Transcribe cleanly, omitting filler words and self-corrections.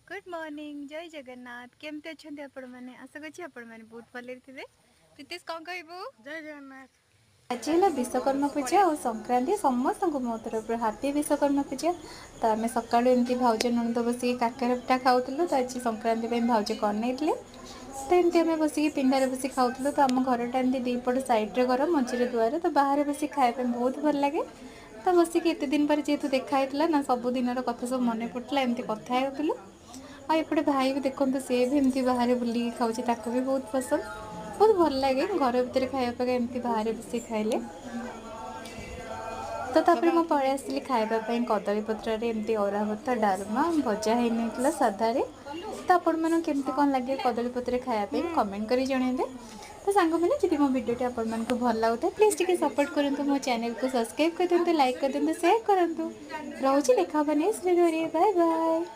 Good morning, ଜୟ ଜଗନ୍ନାଥ। କେମିତି ଅଛନ୍ତି ଆପଣମାନେ? ଆଶା କରୁଛି ଆପଣମାନେ ବହୁତ ଭଲରେ ଥିବେ। ପ୍ରୀତିଶ, କ'ଣ କହିବୁ? ଜୟ ଜଗନ୍ନାଥ। ଆଜି ହେଲା ବିଶ୍ୱକର୍ମା ପୂଜା ଆଉ ସଂକ୍ରାନ୍ତି। ସମସ୍ତଙ୍କୁ ମୋ ତରଫରୁ ହାପି ବିଶ୍ୱକର୍ମା ପୂଜା। ତ ଆମେ ସକାଳୁ ଏମିତି ଭାଉଜ ନଣନ୍ଦ ବସିକି କାକରା ପିଠା ଖାଉଥିଲୁ। ତ ଆଜି ସଂକ୍ରାନ୍ତି ପାଇଁ ଭାଉଜ କରିନେଇଥିଲେ। ତ ଏମିତି ଆମେ ବସିକି ପିଣ୍ଡାରେ ବସି ଖାଉଥିଲୁ। ତ ଆମ ଘରଟା ଏମିତି ଦୁଇପଟ ସାଇଡ଼୍ରେ ଘର, ମଝିରେ ଦୁଆର। ତ ବାହାରେ ବସି ଖାଇବା ପାଇଁ ବହୁତ ଭଲ ଲାଗେ। ତ ବସିକି ଏତେ ଦିନ ପରେ ଯେହେତୁ ଦେଖା ହେଇଥିଲା ନା, ସବୁ ଦିନର କଥା ସବୁ ମନେ ପଡ଼ୁଥିଲା, ଏମିତି କଥା ହେଉଥିଲୁ। ଆଉ ଏପଟେ ଭାଇ ବି ଦେଖନ୍ତୁ, ସିଏ ବି ଏମିତି ବାହାରେ ବୁଲିକି ଖାଉଛି, ତାକୁ ବି ବହୁତ ପସନ୍ଦ। ବହୁତ ଭଲ ଲାଗେ ଘର ଭିତରେ ଖାଇବା ଅପେକ୍ଷା ଏମିତି ବାହାରେ ବସି ଖାଇଲେ। ତ ତାପରେ ମୁଁ ପଳେଇ ଆସିଲି ଖାଇବା ପାଇଁ। କଦଳୀ ପତ୍ରରେ ଏମିତି ଅରୁଆ ଭାତ, ଡାଲମା, ଭଜା ହେଇନଥିଲା ସାଧାରେ। ତ ଆପଣମାନଙ୍କୁ କେମିତି କ'ଣ ଲାଗେ କଦଳୀ ପତ୍ରରେ ଖାଇବା ପାଇଁ, କମେଣ୍ଟ କରି ଜଣାଇବେ। ତ ସାଙ୍ଗମାନେ, ଯଦି ମୋ ଭିଡ଼ିଓଟି ଆପଣମାନଙ୍କୁ ଭଲ ଲାଗୁଥାଏ, ପ୍ଲିଜ୍ ଟିକେ ସପୋର୍ଟ କରନ୍ତୁ। ମୋ ଚ୍ୟାନେଲକୁ ସବସ୍କ୍ରାଇବ୍ କରିଦିଅନ୍ତୁ, ଲାଇକ୍ କରିଦିଅନ୍ତୁ, ସେୟାର କରନ୍ତୁ। ରହୁଛି, ଦେଖା ହେବ ନେକ୍ସଟ ଭିଡ଼ିଓରେ। Bye bye.